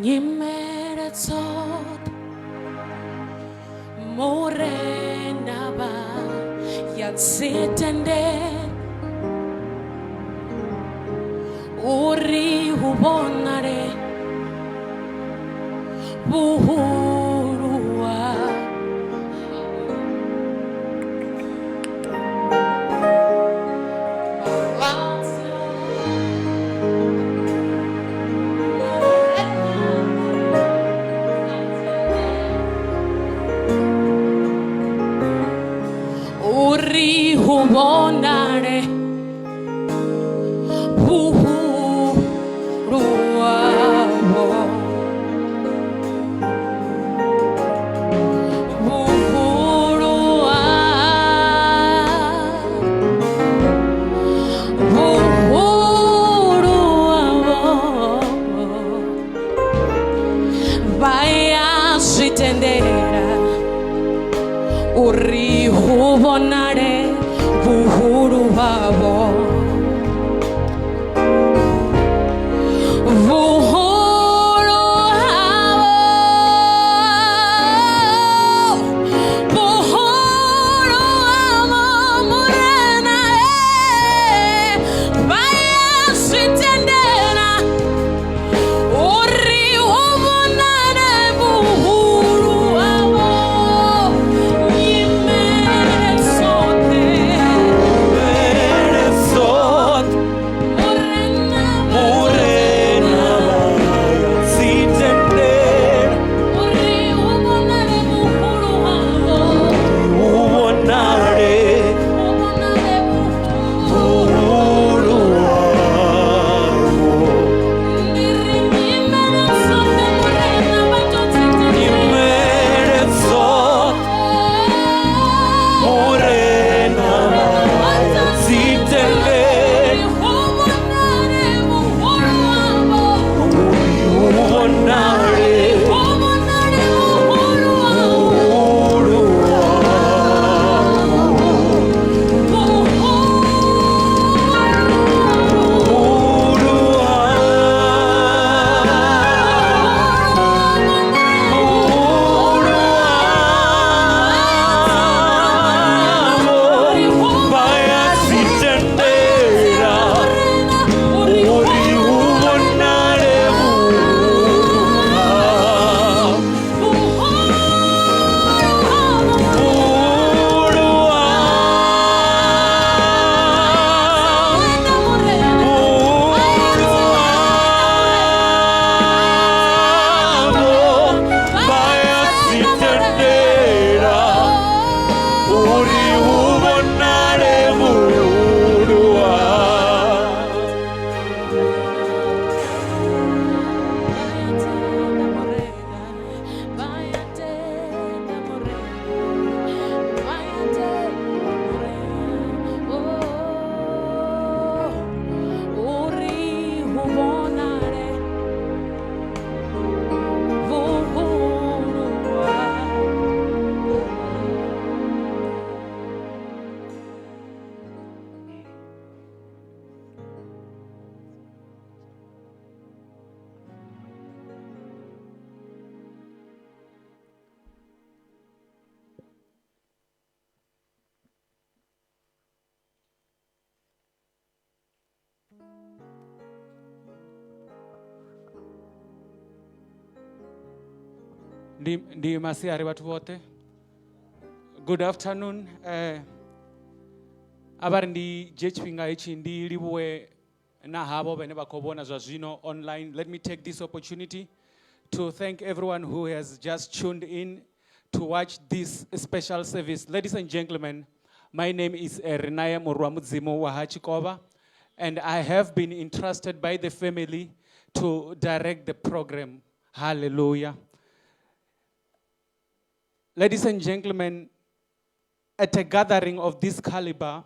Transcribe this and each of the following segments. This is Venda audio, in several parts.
Nyimele dzoṱhe Murena vha ya dzi tendela uri hu vhonale vhuhulu ha Uri hu vhonale vhuhulu havho. Vhuhulu Vhuhulu havho vha ya zwi tendela uri hu vhonale vhuhulu havho. Vhuhulu havho, vhuhulu havho, Murena, vha ya zwi tendela uri hu vhonale vhuhulu havho. Nyimele dzoṱhe, Nyimele dzoṱhe, Murena, Murena vha ya dzi tendela uri hu vhonale vhuhulu havho, hu vhonale hu vhonale vhuhulu. vhuhulu havho. Ndi ri nyimele dzoṱhe, Murena, vha tou dzi tendela. Nyimele dzoṱhe, Murena vha ya dzi tendela Hu vhonale vhuhulu havho, uri hu vhonale hu vhonale vhuhulu havho. vhuhulu havho. Vhuhulu havho. Vhuhulu havho. Vha ya dzi tendela uri hu vhonale vhuhulu havho. Vhuhulu havho. Vhuhulu havho. Vha ya dzi tendela uri hu vhonale vhuhulu havho. Ndi, ndi masiari vhathu vhoṱhe. Good afternoon. A vha ri ndi dzhie tshifhinga hetshi ndi livhuwe na havho vhane vha khou vhona zwa zwino online. Let me take this opportunity to thank everyone who has just tuned in to watch this special service. Ladies and gentlemen, my name is Renaya Murwamudzimu wa ha Tshikova, and I have been entrusted by the family to direct the program. Hallelujah. Ladies and gentlemen, at a gathering of this caliber,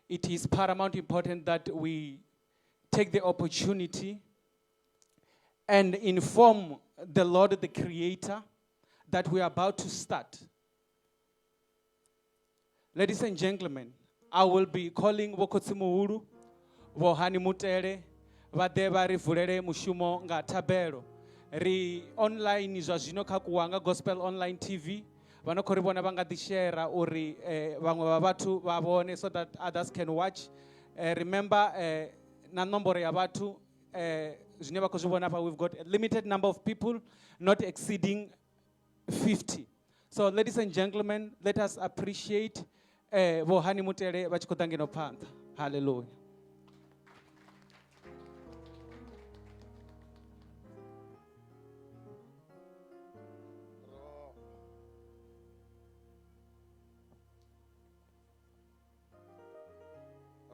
it is paramount important that we take the opportunity and inform the Lord, the Creator, that we are about to start. Ladies and gentlemen, I will be calling Vho Khotsi Muhulu, Vho Hani Mutele, vha ḓe vha ri vulele mushumo nga thabelo. Ri online zwa zwino kha Kuwanga Gospel Online TV. Vha no khou ri vhona vha nga ḓi share uri eh, vhaṅwe vha vhathu vha vhone so that others can watch. Eh, remember eh, na nomboro ya vhathu eh, zwine vha khou zwi vhona hafha we've got a limited number of people not exceeding 50. So ladies and gentlemen, let us appreciate eh, Vho Hani Mutele vha tshi khou ḓa ngeno phanḓa. Hallelujah.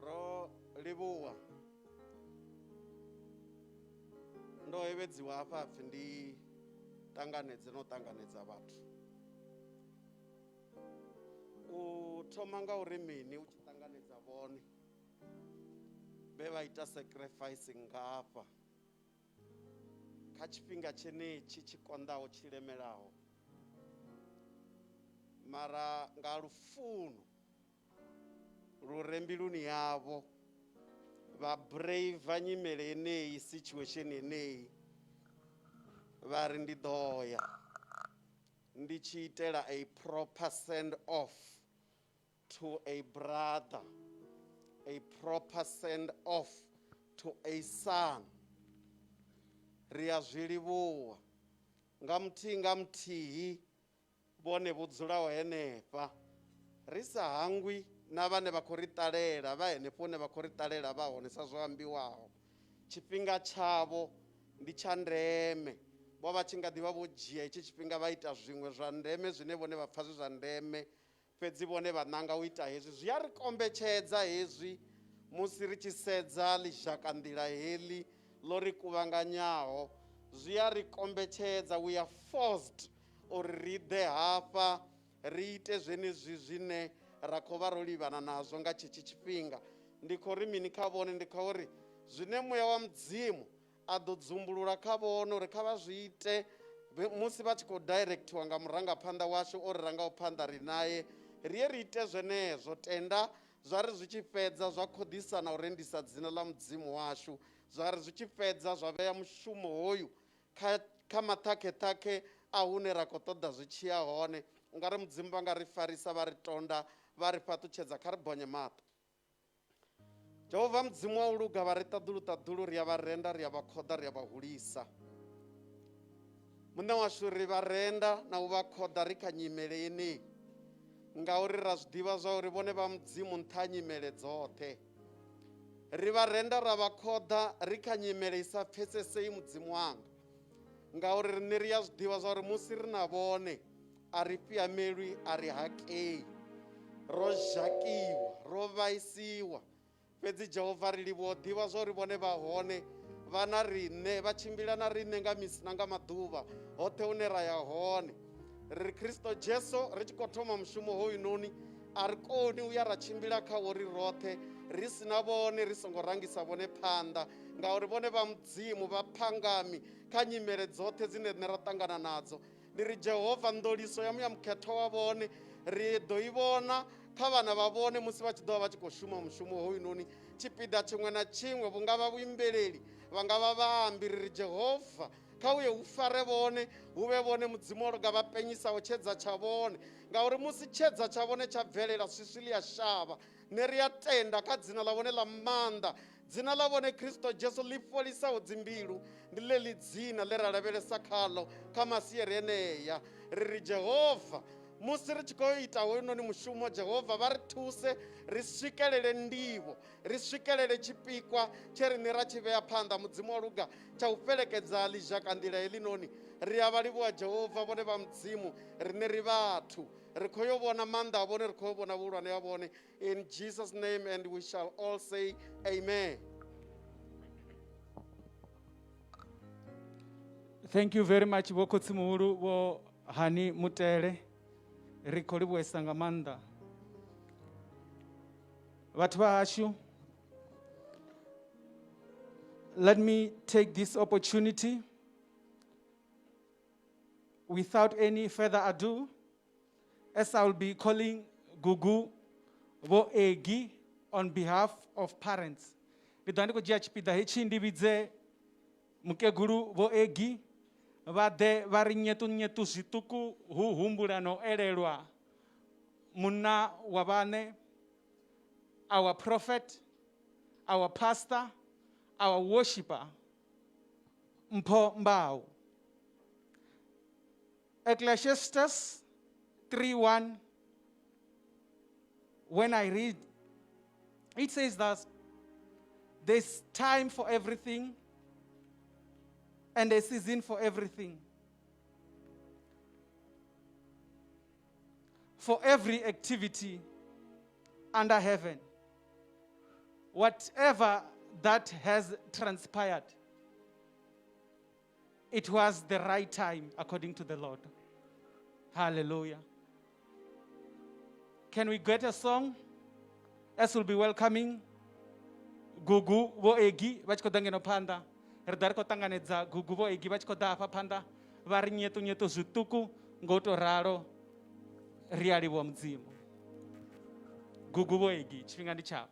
Ro livhuwa. Ndo hevhedziwa hafha pfi ndi ṱanganedze no ṱanganedza vhathu. U thoma nga uri mini u tshi ṱanganedza vhone vhe vha ita sacrifice ngafha kha tshifhinga tshenetshi tshi konḓaho tshi lemelaho mara nga lufuno lu re mbiluni yavho vha brave nyimele yeneyi situation yeneyi vha ri ndi ḓo ya ndi tshi itela a proper send off to a brother a proper send off to a son ri a zwi livhuwa nga muthihi nga muthihi vhone vho dzulaho henefha ri sa hangwi na vhane vha khou ri ṱalela vha henefho hune vha khou ri ṱalela vha hone sa zwo ambiwaho tshifhinga tshavho ndi tsha ndeme vho vha tshi nga ḓi vha vho dzhia hetshi tshifhinga vha ita zwiṅwe zwa ndeme zwine vhone vha pfa zwi zwa ndeme fhedzi vhone vha ṋanga u ita hezwi zwi a ri kombetshedza hezwi musi ri tshi sedza ḽizhakanḓila heḽi ḽo ri kuvhanganyaho zwi a ri kombetshedza we are forced uri ri ḓe hafha ri ite zwenezwi zwine ra khou vha ro livhana nazwo nga tshetsho tshifhinga ndi khou ri mini kha vhone ndi khou ri zwine muya wa mudzimu a ḓo dzumbulula kha vhone uri kha vha zwi ite musi vha tshi khou directiwa nga murangaphanḓa washu o ri rangaho phanḓa ri naye ri ye ri ite zwenezwo tenda zwa ri zwi tshi fhedza zwa khoḓisa na u rendisa dzina ḽa mudzimu washu zwa ri zwi tshi fhedza zwa vhea mushumo hoyu kha, kha maṱhakheṱhakhe a hune ra khou ṱoḓa zwi tshi ya hone u nga ri mudzimu vha nga ri farisa vha ri tonda vha ri fhaṱutshedza kha ri bonye maṱo Jehova Mudzimu wa u luga vha re ṱaḓulu ṱaḓulu ri a vha renda ri a vha khoḓa ri a vha hulisa muṋe washu ri vha renda na u vha khoḓa ri kha nyimele yeneyi ngauri ra zwi ḓivha zwa uri vhone vha mudzimu nṱha ha nyimele dzoṱhe ri vha renda ra vha khoḓa ri kha nyimele i sa pfesesei mudzimu wanga ngauri riṋe ri a zwi ḓivha zwa uri musi ri na vhone a ri fhiamelwi a ri hakei ro zhakiwa ro vhaisiwa fhedzi jehova ri livhuwa u ḓivha zwa uri vhone vha hone vha na riṋe vha tshimbila na riṋe nga misi na nga maḓuvha hoṱhe hune ra ya hone ri kristo jesu ri tshi khou thoma mushumo hoyunoni a ri koni u ya ra tshimbila kha uri roṱhe ri si na vhone ri songo rangisa vhone phanḓa ngauri vhone vha mudzimu vha phangami kha nyimele dzoṱhe dzine riṋe ra ṱangana nadzo ndi ri jehova nḓoliso ya muya mukhethwa wa vhone ri ḓo i vhona kha vhana vha vhone musi vha tshi ḓo vha vha tshi khou shuma mushumo hoyunoni tshipiḓa tshiṅwe na tshiṅwe vhu nga vha vhuimbeleli vha nga vha vhaambi ri ri jehova kha uye hu fare vhone hu vhe vhone mudzimu o luga vha penyisaho tshedza tsha vhone ngauri musi tshedza tsha vhone tsha bvelela swiswi ḽi a shavha nṋe ri a tenda kha dzina ḽa vhone ḽa maanḓa dzina ḽa vhone kristo jesu ḽi fholisaho dzimbilu ndi ḽeḽi dzina ḽe ra lavhelesa khaḽo kha masiari enea ri ri jehova musi ri tshi khou ita hoyunoni mushumo jehova vha ri thuse ri swikelele ndivho ri swikelele tshipikwa tshe riṋe ra tshi vhea phanḓa mudzimu wa luga tsha u fhelekedza ḽizhaka nḓila heḽinoni ri a vha livhuwa jehova vhone vha mudzimu riṋe ri vhathu ri khou yo vhona maanḓa a vhone ri khou yo vhona vhuhulwane ha vhone in jesus name and we shall all say amen Thank you very much vho khotsimuhulu vho Hani Mutele ri khou livhuwesa nga maanḓa vhathu vha hashu let me take this opportunity without any further ado as I will be calling Gugu Vho Egi on behalf of parents. Ndi ḓo vha ndi khou dzhia tshipiḓa hetshi ndi vhidze mukegulu Vho Egi. Vha ḓe vha ri nyeṱunyeṱu zwiṱuku hu humbula na u elelwa munna wa vhaṋe, our prophet, our pastor, our worshipper, Mpho Mbau. Ecclesiastes 3:1, when I read, it says that there's time for everything and a season for everything. For every activity under heaven, whatever that has transpired, it was the right time according to the Lord. Hallelujah. Can we get a song as we'll be welcoming Gugu Vho Egi vha tshi khou ḓa ngeno phanḓa. Ri ḓa ri khou ṱanganedza Gugu Vho Egi vha tshi khou ḓa hafha phanḓa vha ri nyeṱu nyeṱu zwiṱuku ngo u tou ralo ri a livhuwa Mudzimu. Gugu Vho Egi tshifhinga ndi tshavho.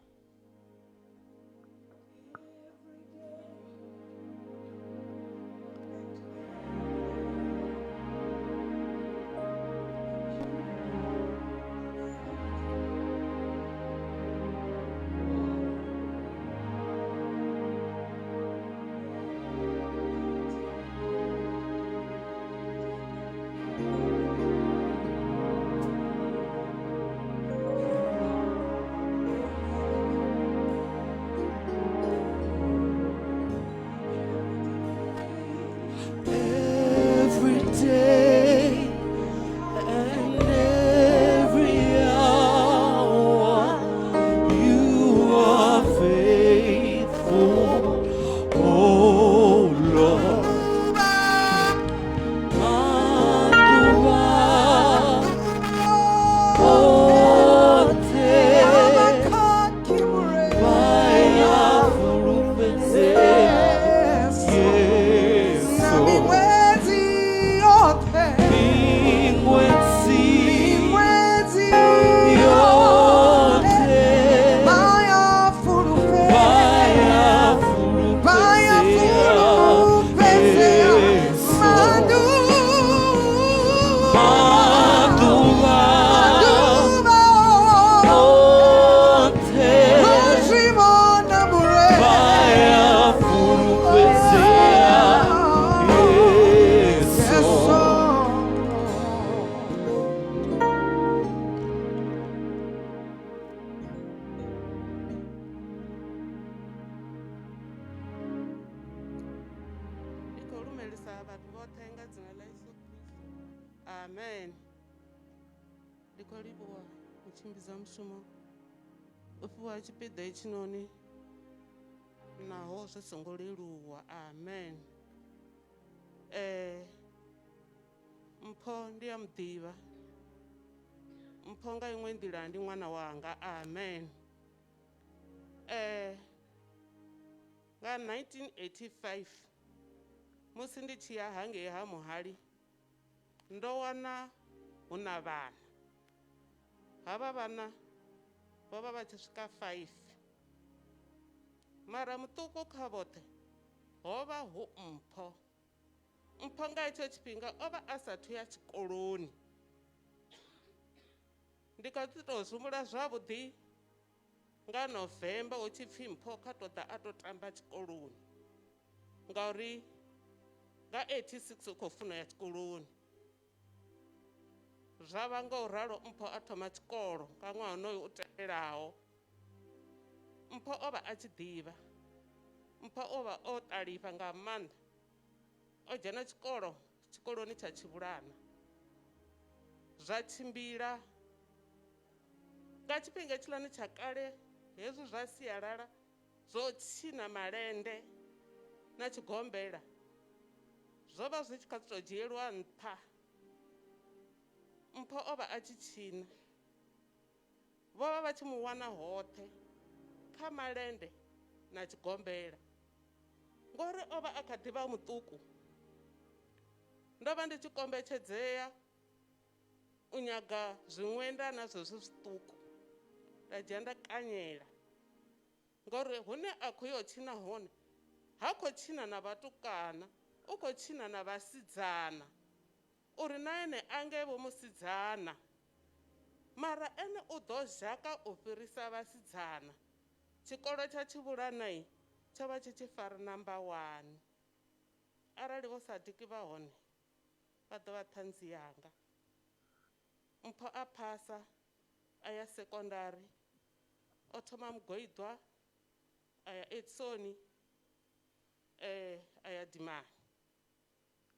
Every day and every hour, you are faithful, oh Lord. Maduva ote vaya fulufhedzea, Yesu. Mingwedzi yote vaya fulufhedzea, Yesu. Maduva ote vaya fulufhedzea, Yesu. Ndi khou lumelisa vhathu vhoṱhe nga dzina ḽa Yesu Kristo. Amen. Ndi khou livhuwa mutshimbidzi wa mushumo u fhiwa tshipiḓa hetshinoni naho zwi songo leluwa. Amen. Mpho ndi a muḓivha. Mpho nga iṅwe nḓila ndi ṅwana wanga. Amen. Nga 1985 musi ndi tshi ya hangei ha muhali ndo wana hu na vhana. Havha vhana vho vha vha tshi swika 5. Mara muṱuku kha vhoṱhe ho vha hu Mpho. Mpho nga hetsho tshifhinga o vha a sathu ya tshikoloni. Ndi kha ḓi tou humbula zwavhuḓi nga November hu tshi pfi Mpho kha tou ḓa a tou tamba tshikoloni ngauri nga 86 u khou funa u ya tshikoloni. Zwa vha nga u ralo Mpho a thoma tshikolo nga ṅwaha honoyo u tevhelaho. Mpho o vha a tshi ḓivha. Mpho o vha o ṱalifha nga maanḓa. O dzhena tshikolo tshikoloni tsha Tshivhulana. Zwa tshimbila nga tshifhinga hetshiḽani tsha kale hezwi zwa sialala zwo tshina malende na tshigombela zwo vha zwi tshi kha ḓi tou dzhielwa nṱha. Mpho o vha a tshi tshina. Vho vha vha tshi mu wana hoṱhe kha malende na tshigombela ngori o vha a kha ḓi vha muṱuku. Ndo vha ndi tshi kombetshedzea u nyaga zwiṅwenda na zwezwi zwiṱuku nda dzhia nda kanyela ngori hune a khou yo tshina hone ha khou tshina na vhatukana. U khou tshina na vhasidzana uri na ene a nge vho musidzana mara ene u ḓo zhaka u fhirisa vhasidzana. Tshikolo tsha Tshivhulanai tsho vha tshi tshi fara namba 1. Arali vho Sadiki vha hone vha ḓo vha ṱhanzi yanga. Mpho a phasa a ya sekondari, o thoma Mugoidwa a ya Edson, a ya Dimani,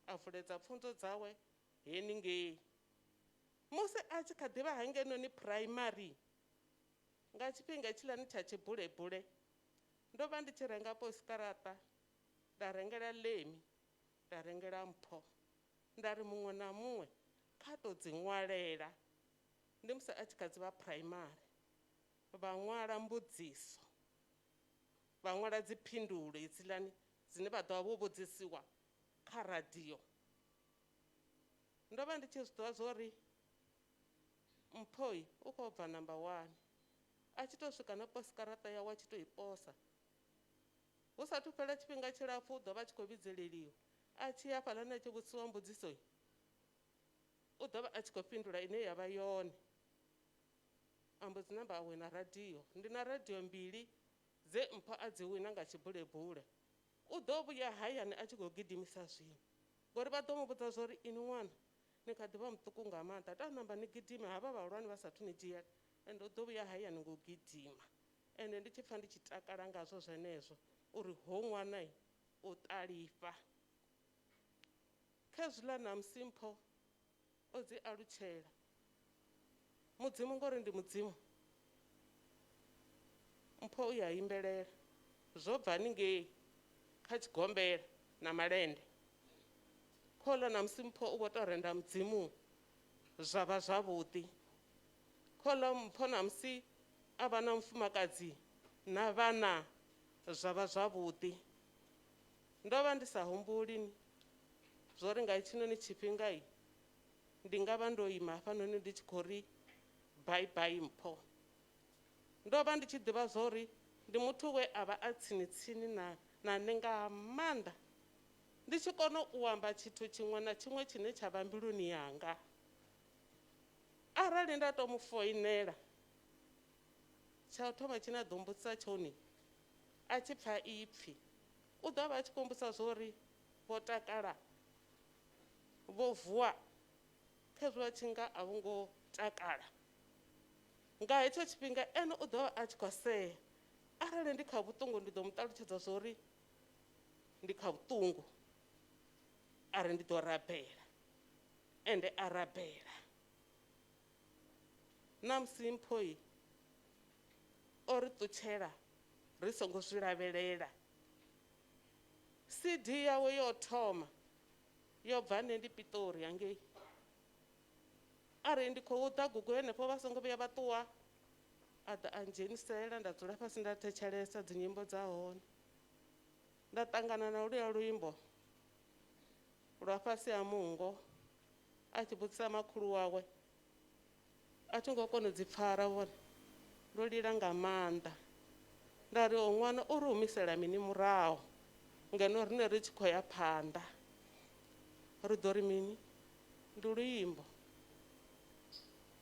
a vuledza pfunzo dzawe heningei. Musi a tshi kha ḓivha hangenoni primary, nga tshifhinga hetshiḽani tsha tshibulebule, ndo vha ndi tshi renga posiṱaraṱa, nda rengela Lemi, nda rengela Mpho, nda ri muṅwe na muṅwe kha to dzi ṅwalela. Ndi musi a tshi kha dzi vha primary, vha ṅwala mbudziso, vha ṅwala dziphindulo hedziḽani dzine vha ḓo vha vho vhudzisiwa kha radio. Ndo vha ndi tshi zwi ḓivha zwo ri Mphoi u khou bva namba 1, a tshi to swika na posiṱaraṱa yawe a tshi to i posa. Hu sathu fhela tshifhinga tshilapfu u ḓo vha a tshi khou vhidzeleliwa, a tshi ya hafhaḽani a tshi vhudziwa mbudziso, u ḓo vha a tshi khou fhindula ine ya vha yone. A mbo dzi namba a wina radio. Ndi na radio mbili dze Mpho a dzi wina nga tshibulebule. U ḓo vhuya hayani a tshi khou gidimisa zwino, ngori vha ḓo mu vhudza zwo ri inwi ṅwana ni kha ḓi vha muṱuku nga maanḓa, ta namba ni gidime havha vhahulwane vha sathu ni dzhiela. Ende u ḓo vhuya hayani ngo gidima. Ende ndi tshi pfa ndi tshi takala ngazwo zwenezwo uri ho ṅwana u ṱalifha. Khezwiḽa na musi Mpho o dzi alutshela Mudzimu, ngori ndi Mudzimu, Mpho u ya imbelela zwo bva haningei kha tshigombela na malende. Khoḽa na musi Mpho u vho to renda Mudzimu zwa vha zwavhuḓi. Khoḽa Mpho na musi a vha na mufumakadzi na vhana zwa vha zwavhuḓi. Ndo vha ndi sa humbuli zwo ri nga hetshinoni tshifhinga ndi nga vha ndo ima hafhanoni ndi tshi khou ri bye bye Mpho. Ndo vha ndi tshi ḓivha zwo ri ndi muthu we a vha a tsini tsini na nṋe nga maanḓa, ndi tshi kona u amba tshithu tshiṅwe na tshiṅwe tshine tsha vha mbiluni yanga. Arali nda to mu foinela, tsha u thoma tshine a ḓo mbudzisa tshone a tshi pfa ipfi, u ḓo vha a tshi khou mbudzisa zwo ri vho takala, vho vuwa, khezwi vha tshi nga a vho ngo takala. Nga hetsho tshifhinga ene u ḓo vha a tshi khou sea. Arali ndi kha vhuṱungu ndi ḓo mu ṱalutshedza zwo ri ndi kha vhuṱungu, a ri ndi ḓo rabela, ende a rabela. Na musi Mpho o ri ṱutshela ri songo zwi lavhelela, CD yawe yo thoma yo bva nṋe ndi Pitori hangei. A ri ndi khou ḓa gugu henefho vha songo vhuya vha ṱuwa, a ḓa a ndzhenisela nda dzula fhasi nda thetshelesa dzinyimbo dza hone. Nda ṱangana na luya luimbo lwa fhasi ha mungo a tshi vhudzisa makhulu wawe, a thi ngo kona u dzi pfara vhone, ndo lila nga maanḓa. Nda ri o ṅwana o ri humisela mini murahu ngeno rine ri tshi khou ya phanḓa, ri ḓo ri mini? Ndi luimbo.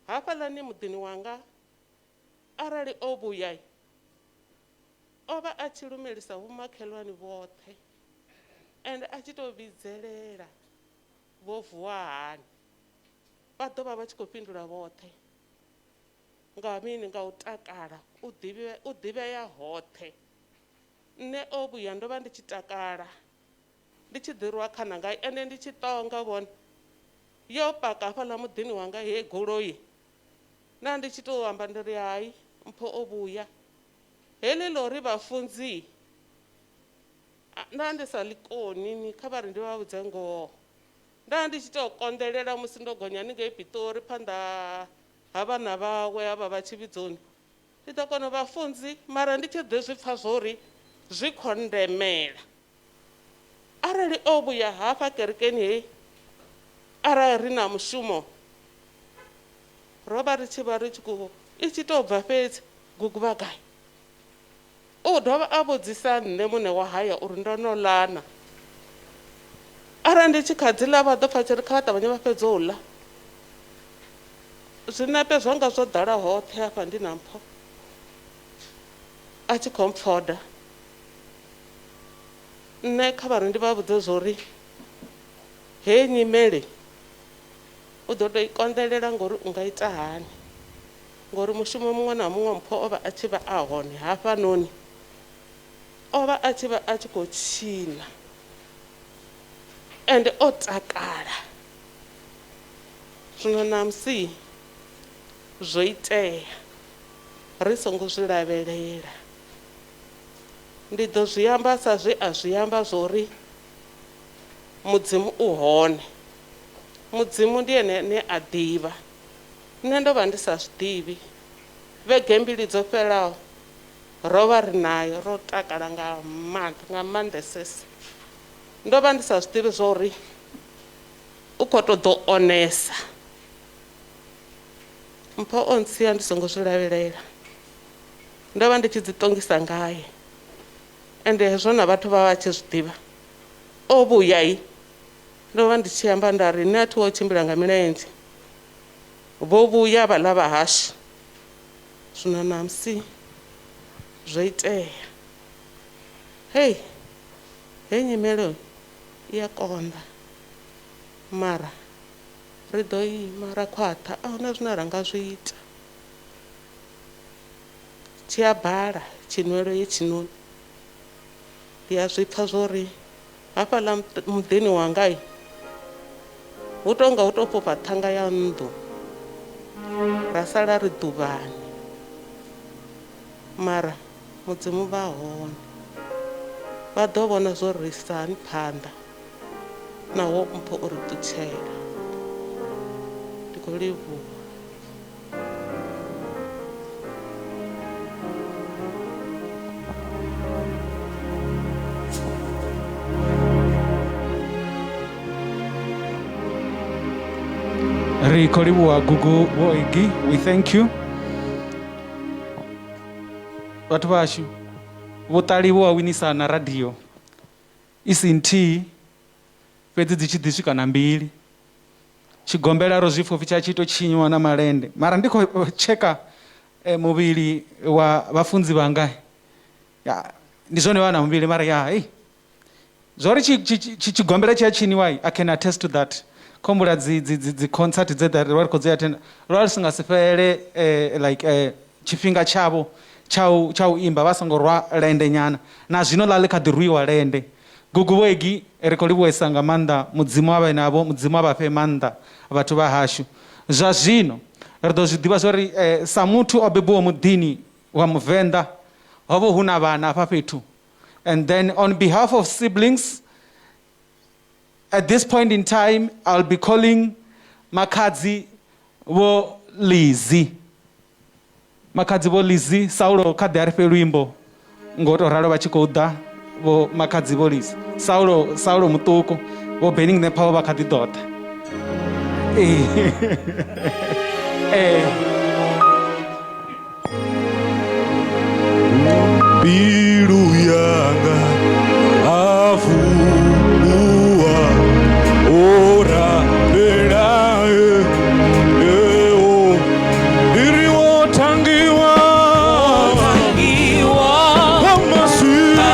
Hafhaḽani muḓini wanga arali o vhuya o vha a tshi lumelisa vhomakhelwane vhoṱhe, ende a tshi to vhidzelela vho vuwa hani, vha ḓo vha vha tshi khou fhindula vhoṱhe. Nga mini? Nga u takala, u ḓivhea hoṱhe. Nṋe o vhuya ndo vha ndi tshi takala, ndi tshi ḓirwa khana nga ende ndi tshi tonga vhone yo paka hafhaḽa muḓini wanga he goloi, na ndi tshi to amba ndi ri hai Mpho o vhuya. Heḽi ḽo ri vhafunzi nda ndi sa ḽi koni ni, kha vha ri ndi vha vhudze ngoho. Nda ndi tshi to konḓelela musi ndo gonya haningei Pitori phanḓa ha vhana vhawe havha vha tshivhidzoni, ndi ḓo kona u vhafunzi mara ndi tshi ḓi zwi pfa zwo ri zwi khou ndemela. Arali o vhuya hafha kerekeni hei, arali ri na mushumo ro vha ri tshi vha ri tshi khou i tshi tou bva fhedzi gugu vha gai, u dovha a vhudzisa nṋe muṋe wa haya uri ndo no ḽa na. Arali ndi tshi kha dzi ḽa vha ḓo pfa tshi ri kha vha ṱavhanye vha fhedze u ḽa. Zwinepe zwanga zwo ḓala hoṱhe hafha ndi na Mpho a tshi khou mpfoda. Nṋe kha vha ri ndi vha vhudze zwori heyi nyimele u ḓo tou i konḓelela ngori u nga ita hani, ngori mushumo muṅwe na muṅwe Mpho o vha a tshi vha a hone hafhanoni, o vha a tshi vha a tshi khou tshina ende o takala. Zwino ṋamusi zwo itea ri songo zwi lavhelela. Ndi ḓo zwi amba sa zwe a zwi amba zwori Mudzimu u hone. Mudzimu ndi ene ane a ḓivha. Nṋe ndo vha ndi sa zwi ḓivhi. Vhege mbili dzo fhelaho ro vha ri nayo ro takala nga maanḓa nga maanḓesesa. Ndo vha ndi sa zwi ḓivhi zwa uri u khou tou ḓo onesa. Mpho o ntsia ndi songo zwi lavhelela. Ndo vha ndi tshi dzi ṱongisa ngae ende hezwo na vhathu vha vha tshi zwi ḓivha. O vhuya i ndo vha ndi tshi amba nda ri nṋe a thi wo tshimbila nga milenzhe. Vho vhuya vhaḽa vha hashu. Zwino ṋamusi zwo itea. Hei hei nyimelo i a konḓa mara ri ḓo ima ra khwaṱha a huna zwine ra nga zwi ita. Tshi a bala tshinwelo hetshinoni ndi a zwi pfa zwori hafhaḽa muḓini wanga hu tou nga hu tou fhufha ṱhanga ya nnḓu ra sala ri ḓuvhani mara Mudzimu vha hone vha ḓo vhona zwo ri isa hani phanḓa naho Mpho o ri ṱutshela. Ndi khou livhuwa. Ri khou livhuwa Gugu Vho Igi, we thank you. Vhathu vhashu vhuṱali vhu a winisa na radio i si nthihi fhedzi dzi tshi ḓi swika na mbili. Tshigombela ro zwi pfa upfi tsha tshi to tshinyiwa na malende mara ndi khou tsheka muvhili wa vhafunzi vhanga ya ndi zwone vha na muvhili mara ya hei zwo ri tshigombela tshi a tshiniwa I can attest to that. Khombula dzi dzi dzi dzi concert dze dza ri khou dzi attend lwa lu si nga si fhele like tshifhinga tshavho tsha u tsha u imba vha songo rwa lende nyana na zwino ḽa ḽi kha ḓi rwiwa lende. Gugu Vho Egi ri khou livhuwesa nga maanḓa Mudzimu a vhe navho Mudzimu a vha fhe maanḓa vhathu vha hashu. Zwa zwino ri ḓo zwi ḓivha zwori sa muthu o bebiwaho muḓini wa Muvenḓa ho vha hu na vhana hafha fhethu and then on behalf of siblings at this point in time I'll be calling Makhadzi Vho Lizzy. Makhadzi Vho Lizzy Saulo kha ḓe a ri fhe luimbo ngo to ralo vha tshi khou ḓa vho Makhadzi Vho Lizzy. Saulo Saulo muṱuku vho Burning the Power vha kha ḓi ḓo ḓa. Eh. Mbilu yanga avuwa orapela eo ndiri wotangiwa amasina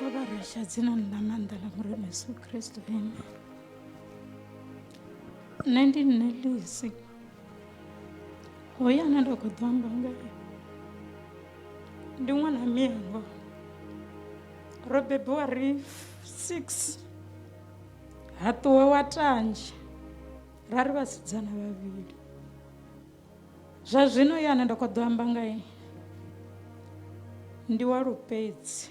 Vho vha resha dzinani ḽa maanḓa ḽa Murena Yesu Kristo, amen. Nṋe ndi nṋe Lisi, hoyu ane nda khou ḓo amba ngae ndi ṅwana miyango. Ro bebiwa ri 6, ha ṱuwa wa tanzhe, ra ri vhasidzana vhavhili. Zwa zwino hoyu ane nda khou ḓo amba ngae ndi wa lupedzi,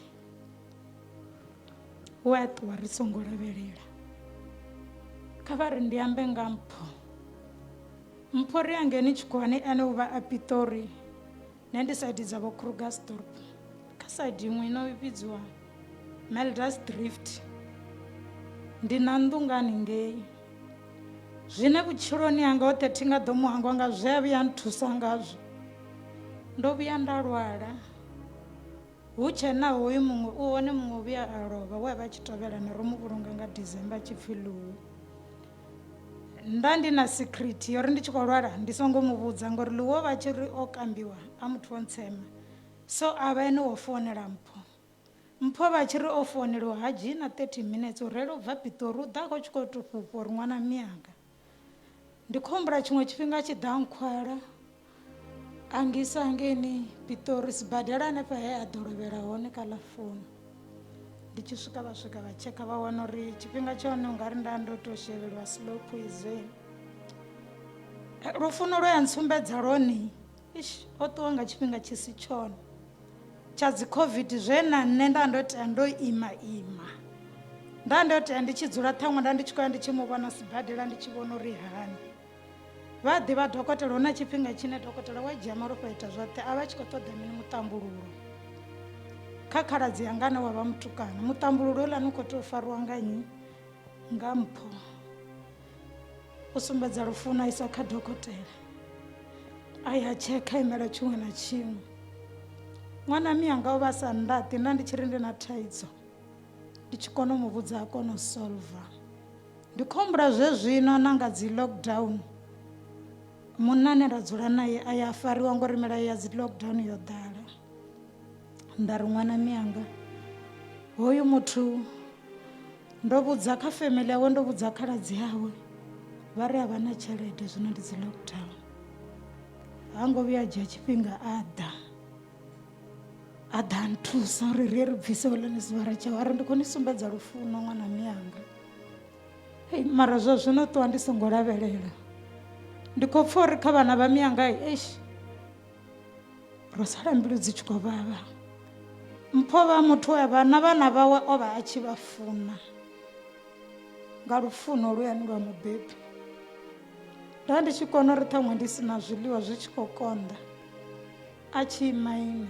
we a ṱuwa ri songo lavhelela. Kha vha ri ndi ambe nga Mpho. Mpho ri angeni tshikhuwani, ene u vha a Pitori, nṋe ndi saidi dza vho Krugersdorp, kha saidi iṅwe ino vhidziwa Melders Drift. Ndi na nnḓu nga haningei. Zwine vhutshiloni hanga hoṱhe thi nga ḓo mu hangwa nga zwe a vhuya nthusa ngazwo. Ndo vhuya nda lwala hu tshe na hoyu muṅwe u hone, muṅwe u vhuya a lovha we a vha a tshi tovhelana, ro mu vhulunga nga December, a tshi pfhi Luwi. Nda ndi na secret yo ri ndi tshi khou lwala ndi songo mu vhudza, ngori Luwi o vha a tshi ri o kambiwa a muthu wo ntsema, so a vha ene wo founela Mpho. Mpho vha tshi ri o founeliwa ha dzhii na 30 minutes u reila u bva Pitori u ḓa a khou tshi khou tou fhufha uri ṅwana miyanga. Ndi khou humbula tshiṅwe tshifhinga a tshi ḓa a nkhwala a ngisa hangeini Pitori sibadela hanefha he a ḓo lovhela hone kha ḽa founu. Ndi tshi swika vha swika vha tshekha vha wana uri tshifhinga tsha hone ungari nda ndo tou shelelwa slow poison. Lufuno lwe a ntsumbedza lwone, ish, o ṱuwa nga tshifhinga tshi si tshone tsha dzi Covid, zwe na nṋe nda ndo tea ndo ima ima, nda ndo tea ndi tshi dzula ṱhaṅwe nda ndi tshi khou ya ndi tshi mu vhona sibadela, ndi tshi vhona uri hani. Vha ḓivha dokotela, hu na tshifhinga tshine dokotela wa dzhia malofha a ita zwoṱhe, a vha tshi khou ṱoḓa mini muṱambululo kha khaladzi yanga ane wa vha mutukana. Muṱambululo houḽani u khou tea u fariwa nga nnyi? Nga Mpho. U sumbedza lufuno a isa kha dokotela, a ya tshekha, imela tshiṅwe na tshiṅwe. Ṅwana miyanga o vha sa nndaṱi, nda ndi tshi ri ndi na thaidzo ndi tshi kona u mu vhudza a kona u solver. Ndi khou humbula zwezwino na nga dzi lockdown, munna ane nda dzula naye a ya a fariwa ngori milayo ya dzi lockdown yo ḓala. Nda ri ṅwana miyanga hoyu muthu ndo vhudza kha family yawe, ndo vhudza khaladzi yawe, vha ri a vha na tshelede zwino ndi dzi lockdown. Ha ngo vhuya a dzhia tshifhinga a ḓa, a ḓa a nthusa uri ri ye ri bvise houḽani sivara tshawe, a ri ndi khou ni sumbedza lufuno ṅwana miyanga. Hei, mara zwa zwino ṱuwa ndi songo lavhelela, ndi khou pfha uri kha vhana vha miyanga eish ro sala mbilu dzi tshi khou vhavha. Mpho vha muthu we vha na vhana vhawe o vha a tshi vha funa nga lufuno luyani lwa mubebi. Nda ndi tshi kona uri ṱhaṅwe ndi si na zwiḽiwa zwi tshi khou konḓa, a tshi ima ima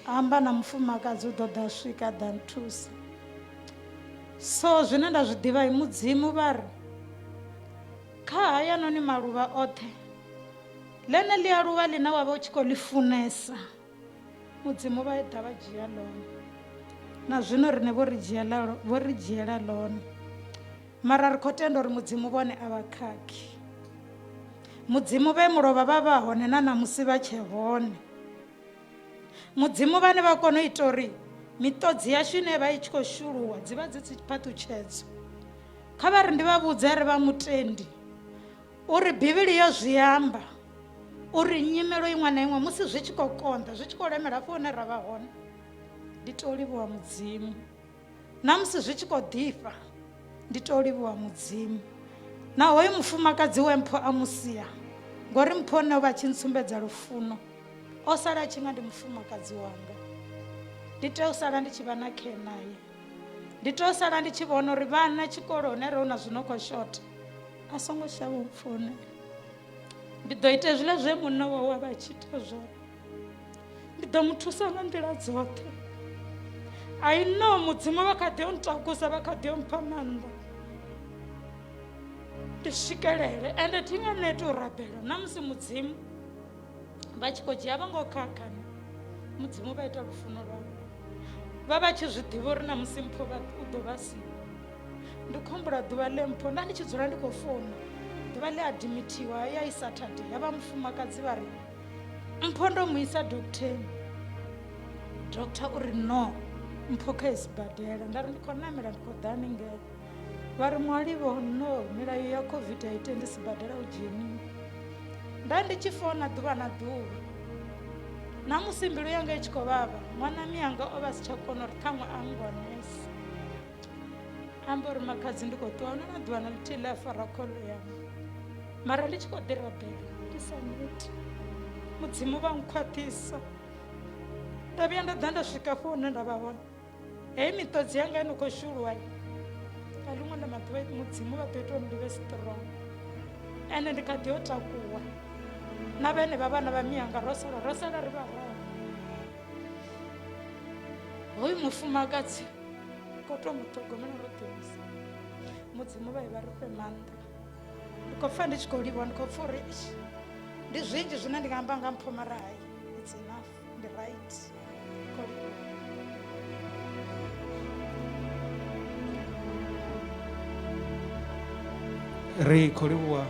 amba na mufumakadzi u ḓo ḓa swika a ḓa nthusa. So zwine nda zwi ḓivha, Mudzimu vha ri kha hayanoni maluvha oṱhe, ḽene ḽi a luvha ḽine wa vha u tshi khou ḽi funesa, Mudzimu vha ḓa vha dzhia ḽone. Na zwino riṋe vho ri dzhiela, vho ri dzhiela ḽone, mara ri khou tenda uri Mudzimu vhone a vha khakhi. Mudzimu vhe mulovha vha vha hone na ṋamusi vha tshe hone. Mudzimu vhane vha kona u ita uri miṱodzi yashu ine vha i tshi khou shuluwa dzi vha dzi dziphaṱhutshedzo. Kha vha ri ndi vha vhudze ri vha mutendi uri Bivhili yo zwi amba uri nyimelo iṅwe na iṅwe musi zwi tshi khou konḓa, zwi tshi khou lemela hafho hune ra vha hone, ndi tea u livhuwa Mudzimu. Na musi zwi tshi khou ḓifha ndi tea u livhuwa Mudzimu. Na hoyu mufumakadzi we Mpho a mu sia, ngori Mpho nṋe o vha tshi ntsumbedza lufuno, o sala a tshi nga ndi mufumakadzi wanga. Ndi tea u sala ndi tshi vha na care naye. Ndi tea u sala ndi tshi vhona uri vhana tshikoloni arali hu na zwi no khou shotha a songo shavha u mpfounela. Ndi ḓo ita hezwiḽa zwe munna wawe a vha a tshi ita zwone. Ndi ḓo mu thusa nga nḓila dzoṱhe. I know Mudzimu vha kha ḓi o ntakusa, vha kha ḓi o mpha maanḓa ndi swikelele, ende thi nga neti u rabela. Na musi Mudzimu vha tshi khou dzhia vha ngo khakha, Mudzimu vha ita lufuno lwavho, vha vha tshi zwi ḓivha uri na musi Mpho vha u ḓo vha siho. Ndi khou humbula ḓuvha ḽe Mpho nda ndi tshi dzula ndi khou founa, ḓuvha ḽe a admithiwa ya i Saturday, ya vha mufumakadzi vha ri Mpho ndo mu isa doctorni, doctor uri no. Mpho kha ye sibadela. Nda ri ndi khou namela ndi khou ḓa haningei. Vha ri muhalivho no milayo ya COVID a i tendi sibadela u dzheniwa. Nda ndi tshi founa ḓuvha na ḓuvha. Na musi mbilu yanga i tshi khou vhavha, ṅwana miyanga o vha si tsha kona uri ṱhaṅwe a ngonese. Amba uri makhadzi ndi khou ṱuwa, huna na ḓuvha na ḽithihi ḽe a fara khoḽo yanga. Mara ndi tshi khou ḓi rabela ndi sa neti. Mudzimu vha nkhwaṱhisa. Nda vhuya nda ḓa nda swika afho hune nda vha hone. Heyi miṱodzi yanga i no khou shuluwa nga ḽiṅwe ḽa maḓuvha Mudzimu vha ḓo ita uri ndi vhe strong. Ende ndi kha ḓi yo takuwa. Na vhenevha vhana vha miyanga ro sala ro sala ri vhararu. Hoyu mufumakadzi khou tou mu ṱhogomela ro ḓivhisa. Mudzimu vha ye vha ri fhe maanḓa. Ndi khou pfa ndi tshi khou livhuwa, ndi khou pfa uri eish, ndi zwinzhi zwine ndi nga amba nga Mpho mara hai, it's enough, ndi right. Ndi khou livhuwa. Ri khou livhuwa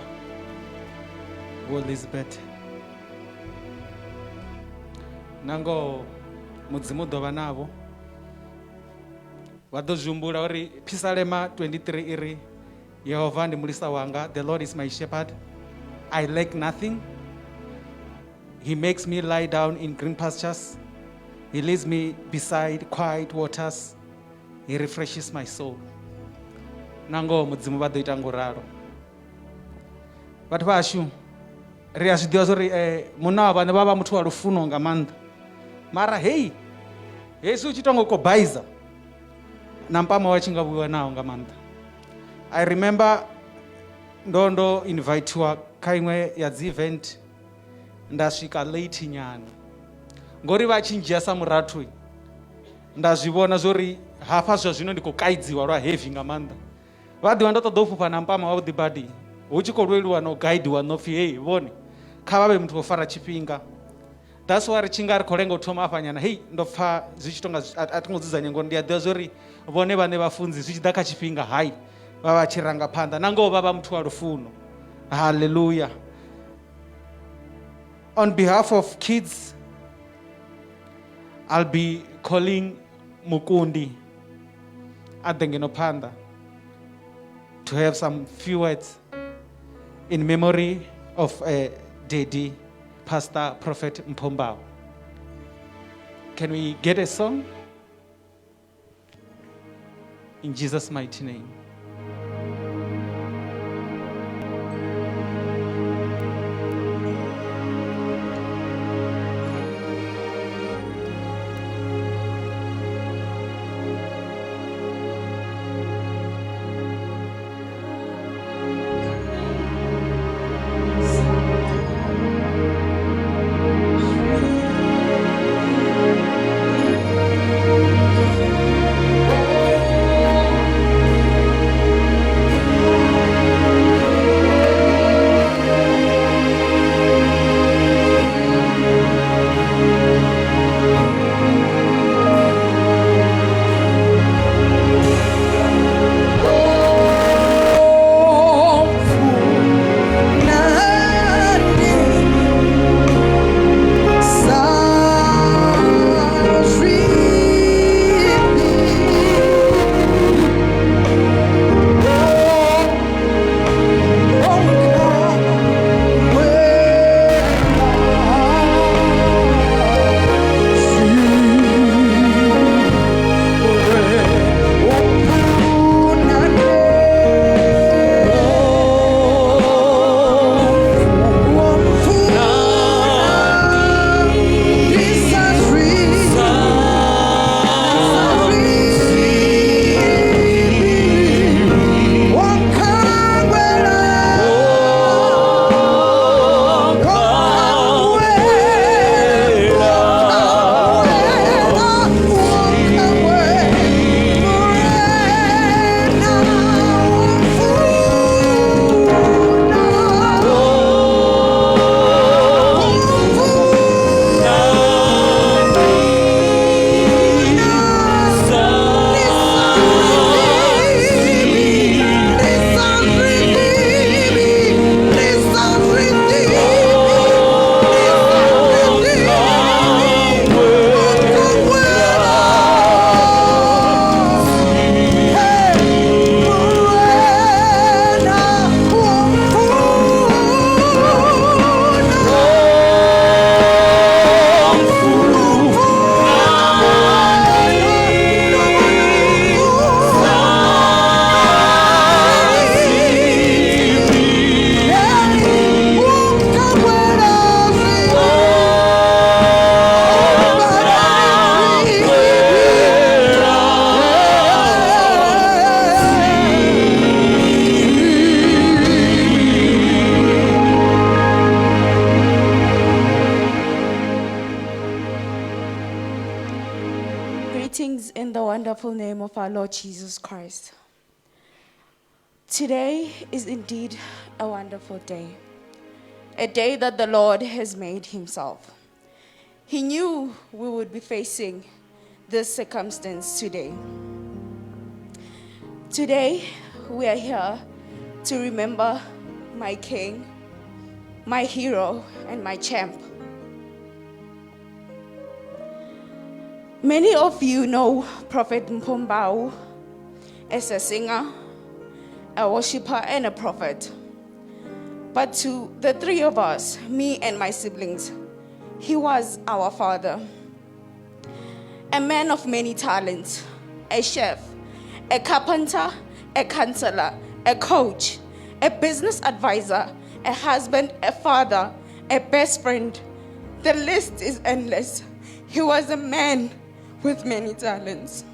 Vho Elizabeth. Nangoho Mudzimu u ḓo vha navho. Vha ḓo zwi humbula uri Phisalema 23 i ri Yehova ndi mulisa wanga, the Lord is my shepherd. I lack nothing. He makes me lie down in green pastures. He leads me beside quiet waters. He refreshes my soul. Nangoho Mudzimu vha ḓo ita ngo ralo. Vhathu vhashu ri a zwi ḓivha zwa uri munna wa vhaṋe vha vha muthu wa lufuno nga maanḓa. Mara hei hezwi u tshi tonga u khou baiza na mpama wa tshi nga vhuiwa naho nga maanḓa. I remember ndo ndo invitiwa kha iṅwe ya dzi event nda swika late nyana ngori vha tshi ndzhia sa murathu nda zwi vhona zwori hafha zwa zwino ndi khou kaidziwa lwa heavy nga maanḓa. Vha ḓivha ndo ṱoḓa u fhufha na mpama wavhuḓi badi hu tshi khou lweliwa na u gaidiwa no pfhi hei vhone kha vha vhe muthu wo fara tshifhinga. That's why ri tshi nga ri khou lenga u thoma afha nyana hei ndo pfa zwi tshi tonga a thi ngo dzudzanya ngori ndi a ḓivha zwori vhone vhaṋe vhafunzi zwi tshi ḓa kha tshifhinga hai vha vha tshi ranga phanḓa na ngoho vha vha muthu wa lufuno. Hallelujah. On behalf of kids, I'll be calling Mukundi a ḓe ngeno phanḓa to have some few words in memory of Daddy Pastor Prophet Mpho Mbau. Can we get a song? In Jesus' mighty name. wonderful name of our Lord Jesus Christ. Today is indeed a wonderful day, a day that the Lord has made himself. He knew we would be facing this circumstance today. Today, we are here to remember my king, my hero, and my champ. Many of you know Prophet Mpho Mbau as a singer, a worshiper, and a prophet. But to the three of us, me and my siblings, he was our father. A man of many talents, a chef, a carpenter, a counselor, a coach, a business advisor, a husband, a father, a best friend. The list is endless. He was a man with many talents.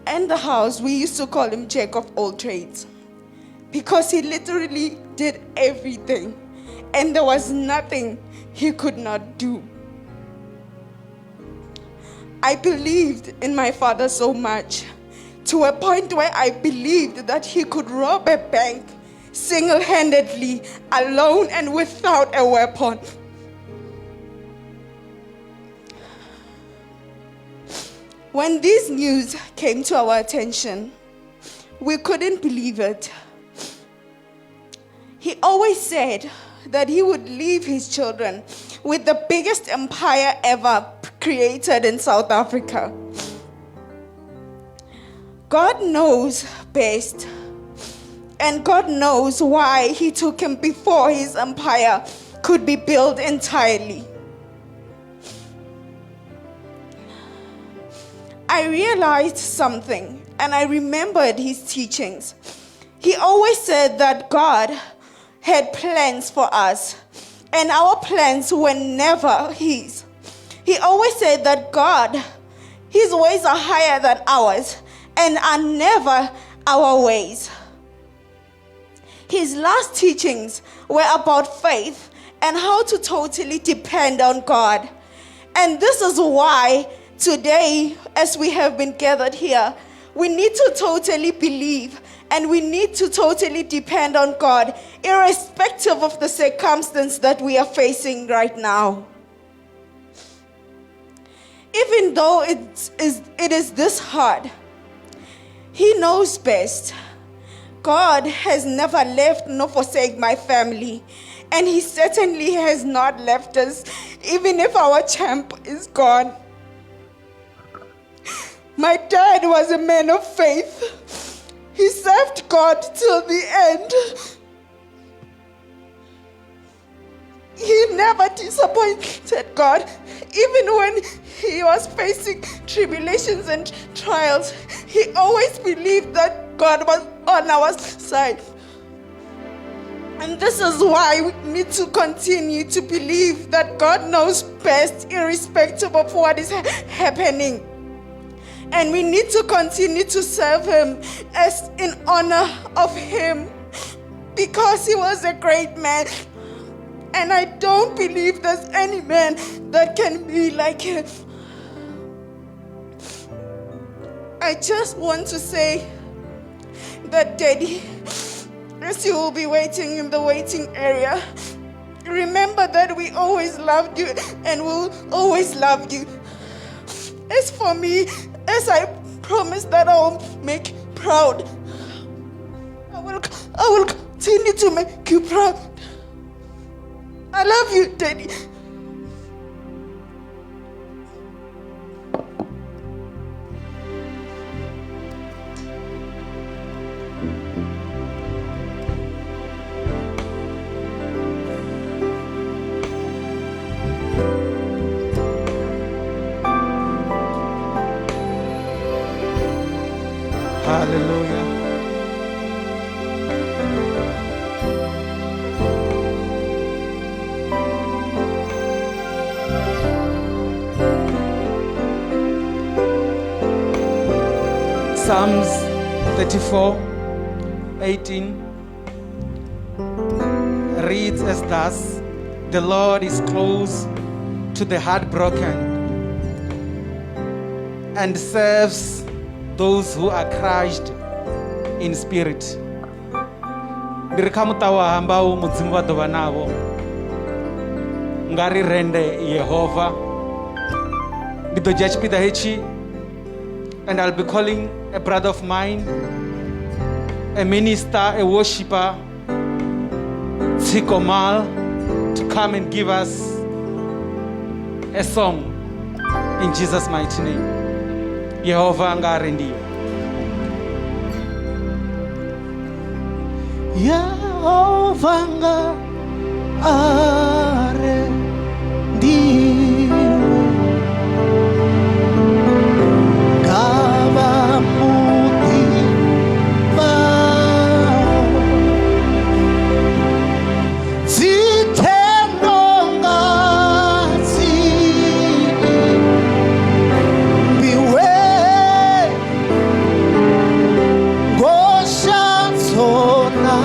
In the house, we used to call him Jack of all trades because he literally did everything and there was nothing he could not do. I believed in my father so much, to a point where I believed that he could rob a bank single-handedly, alone and without a weapon. When this news came to our attention, we couldn't believe it. He always said that he would leave his children with the biggest empire ever created in South Africa. God knows best, and God knows why he took him before his empire could be built entirely. I realized something, and I remembered his teachings. He always said that God had plans for us, and our plans were never his. He always said that God, his ways are higher than ours and are never our ways. His last teachings were about faith and how to totally depend on God. And this is why today, as we have been gathered here, we need to totally believe and we need to totally depend on God, irrespective of the circumstance that we are facing right now. Even though it is this hard, he knows best. God has never left nor forsaken my family, and he certainly has not left us, even if our champ is gone. My dad was a man of faith. He served God till the end. He never disappointed God. Even when he was facing tribulations and trials, he always believed that God was on our side. And this is why we need to continue to believe that God knows best, irrespective of what is happening. And we need to continue to serve him as in honor of him, because he was a great man. And I don't believe there's any man that can be like him. I just want to say that, Daddy, as you will be waiting in the waiting area, remember that we always loved you and will always love you. As for me, as I promise that I will make proud, I will continue to make you proud. I love you, Daddy. Hallelujah. Psalms 34:18 reads as thus: The Lord is close to the heartbroken and saves those who are crushed in spirit. Ndi ri kha muṱa wa hambau Mudzimu vha ḓo vha navho. Nga ri rende Yehova. Ndi ḓo dzhia tshipiḓa hetshi and I'll be calling a brother of mine, a minister, a worshipper, Tsiko Mal, to come and give us a song in Jesus' mighty name. Yehova nga rendiwe. Yehova nga arendiwe nga vha muḓi vhaho. Dzithendo nga dzi imbiwe, ngosha dzona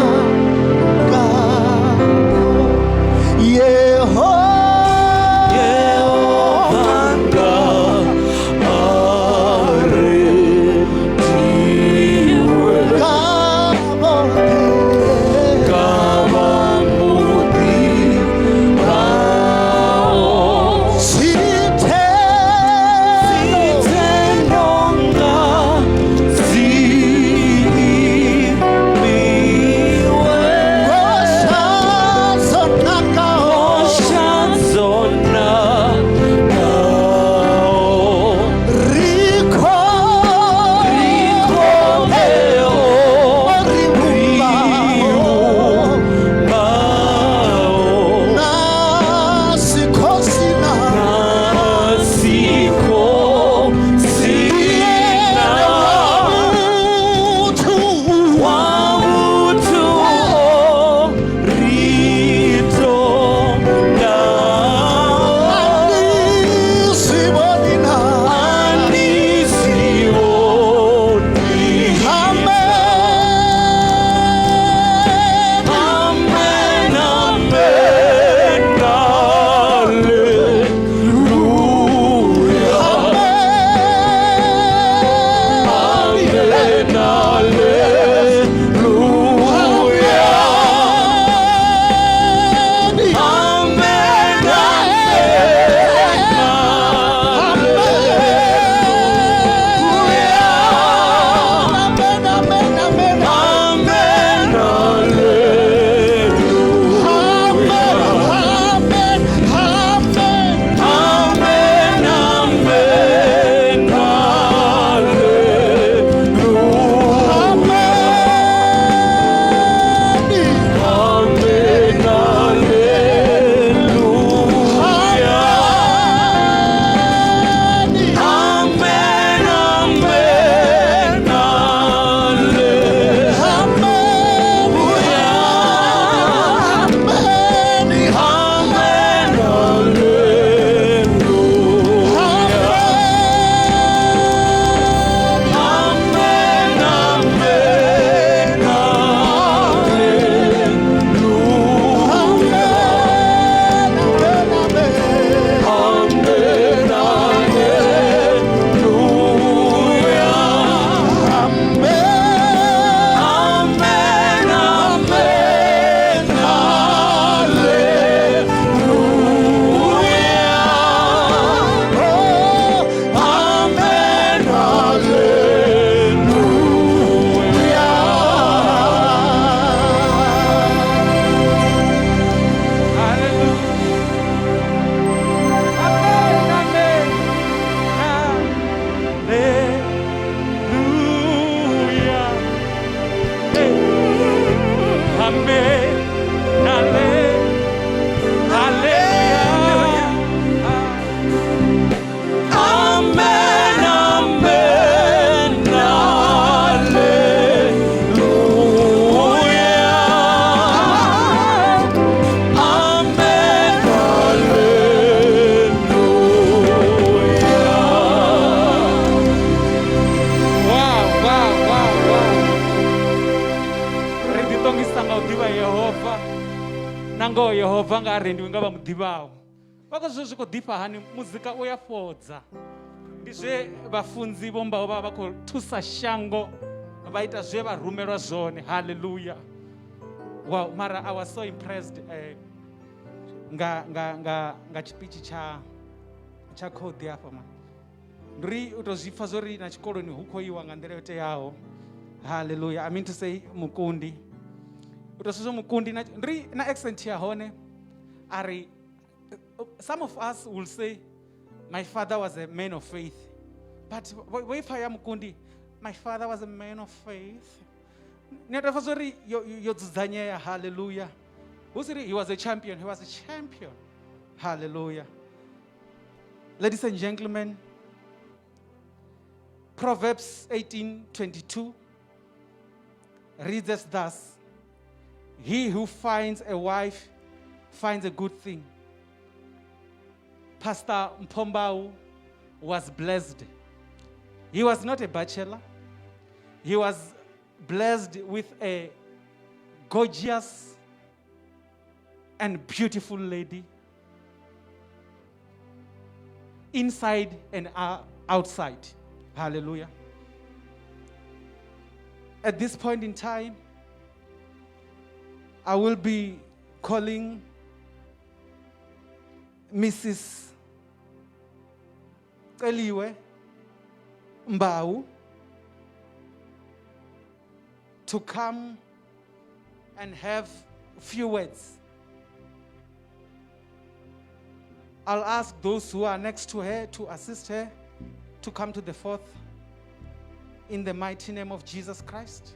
Ri ḓiṱongisa nga u ḓivha Yehova, na ngoho Yehova nga a rendiwe nga vha mu ḓivhaho. Vha khou zwi khou ḓifha hani muzika u ya fhodza. Ndi zwe vhafunzi vho mbaho vha vha khou thusa shango vha ita zwe vha rumelwa zwone. Hallelujah. Wow, mara I was so impressed nga nga nga nga tshipitshi tsha tsha khodi hafha man. Ndi uri u to zwi pfa zwori na tshikoloni hu khou iwa nga nḓila yo teaho. Hallelujah. I mean to say mukundi. U to zwi mukundi na ndi ri na accent ya hone a ri some of us will say my father was a man of faith, but vho ipfa ya mukundi, my father was a man of faith. Ni a pfa zwori yo dzudzanyea. Hallelujah. Hu si ri he was a champion, he was a champion. Hallelujah. Ladies and gentlemen, Proverbs 18:22 reads as thus: he who finds a wife finds a good thing. Pastor Mpho Mbau was blessed. He was not a bachelor. He was blessed with a gorgeous and beautiful lady, inside and outside. Hallelujah. At this point in time, I will be calling Mrs. Celiwe Mbau to come and have a few words. I'll ask those who are next to her to assist her to come to the fourth in the mighty name of Jesus Christ.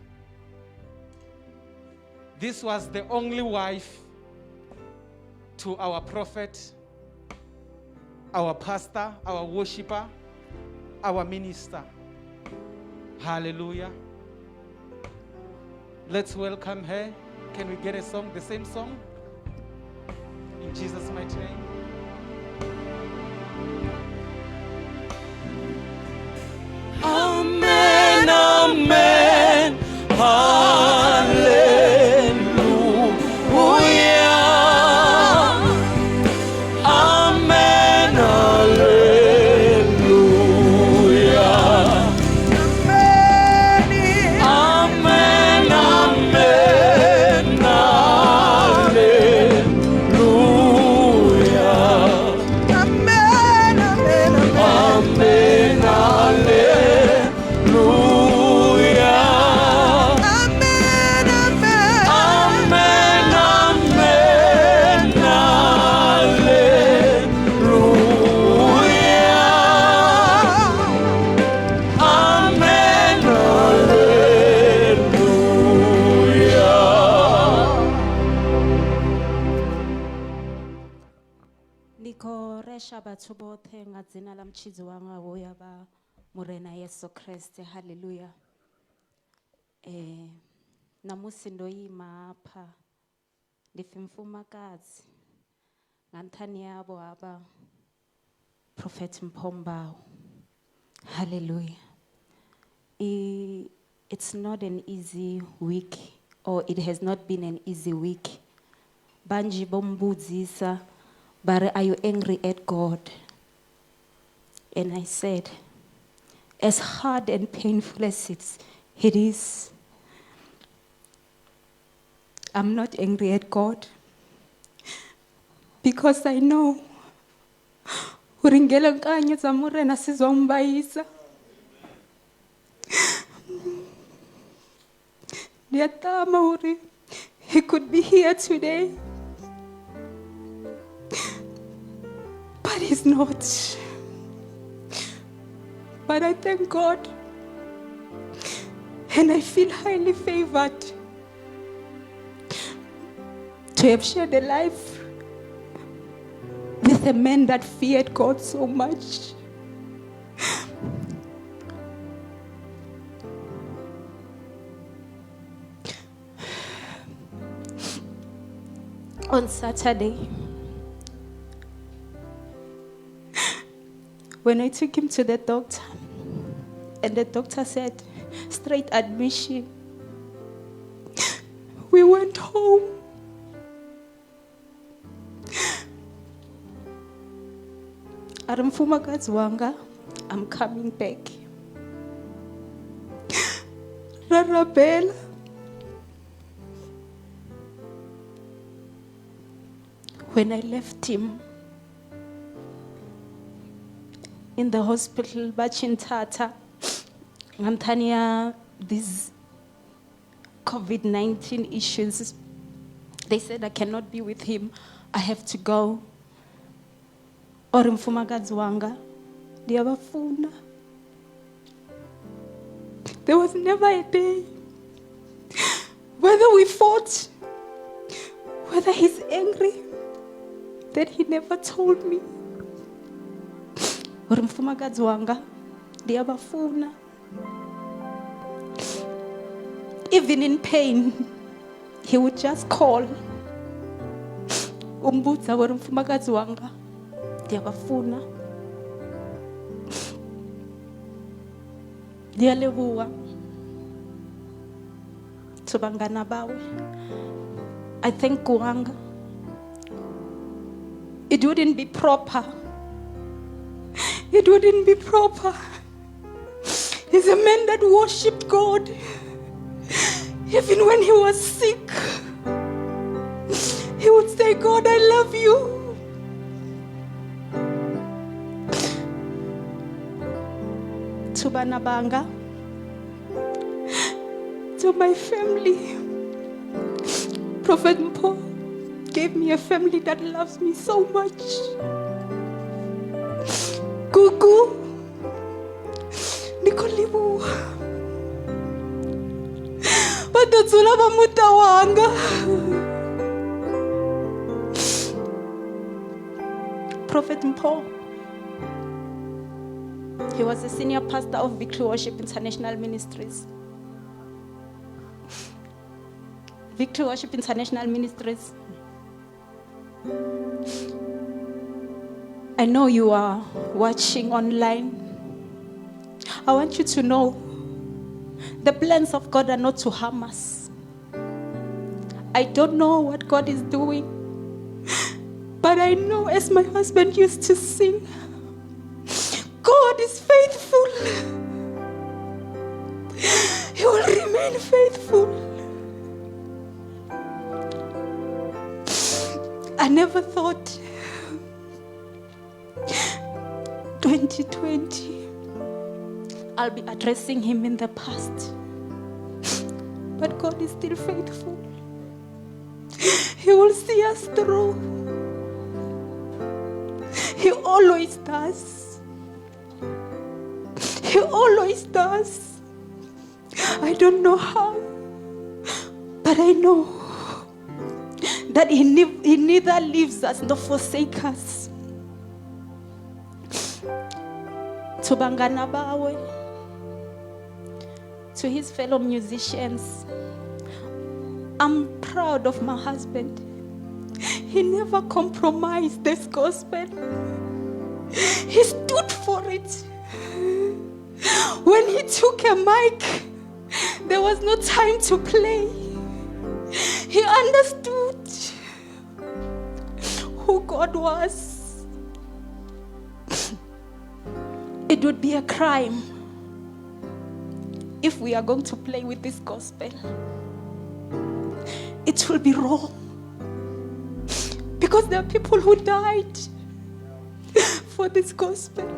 This was the only wife to our prophet, our pastor, our worshiper, our minister. Hallelujah. Let's welcome her. Can we get a song, the same song? In Jesus' mighty name. Amen, amen, hallelujah. Amen, hallelujah. Amen, amen, hallelujah. Amen, amen, amen. Amen, hallelujah. Amen, amen. Amen, amen, hallelujah. Amen, hallelujah. Ndi khou resha vhathu vhoṱhe nga dzina ḽa mutshidzi wanga hoya vha Murena Yesu Christ. Hallelujah. Namusi ndo ima hafha ndi pfi mufumakadzi nga nṱhani havho havha Prophet Mpho Mbau. Hallelujah. It's not an easy week, or it has not been an easy week. Banji bombudzisa bare, are you angry at God? And I said, as hard and painful as it is, I'm not angry at God, because I know hore ngelankanyo tsa Morena sizombayisa. Ndi a tama hore he could be here today, but he's not. But I thank God, and I feel highly favored to have shared a life with a man that feared God so much. On Saturday, when I took him to the doctor, and the doctor said, straight admission, we went home. A ri mufumakadzi wanga, I'm coming back. Ra rabela. When I left him in the hospital, vha tshi nthatha nga nṱhani ya these COVID-19 issues, they said I cannot be with him, I have to go. O ri mufumakadzi wanga, ndi a vha funa. There was never a day, whether we fought, whether he's angry, that he never told me. Uri mufumakadzi wanga, ndi a vha funa. Even in pain, he would just call. Umbudza uri mufumakadzi wanga, ndi a vha funa. Ndi a leboha to bangana bawe. I thank Kuanga. It wouldn't be proper. It wouldn't be proper. He's a man that worshipped God. Even when he was sick, he would say, God, I love you. To bana banga, to my family, Prophet Mpho gave me a family that loves me so much. Gugu, Nikolibu, ba ḓo dzula vha muṱa wanga. Prophet Mpho, he was a senior pastor of Victory Worship International Ministries. Victory Worship International Ministries. I know you are watching online. I want you to know the plans of God are not to harm us. I don't know what God is doing, but I know, as my husband used to sing, God is faithful. He will remain faithful. I never thought 2020 I'll be addressing him in the past. But God is still faithful. He will see us through. He always does. He always does. I don't know how, but I know that he neither leaves us nor forsakes us. To bangana bawe, to his fellow musicians, I'm proud of my husband. He never compromised this gospel. He stood for it. When he took a mic, there was no time to play. He understood who God was. It would be a crime if we are going to play with this gospel. It will be wrong. Because there are people who died for this gospel.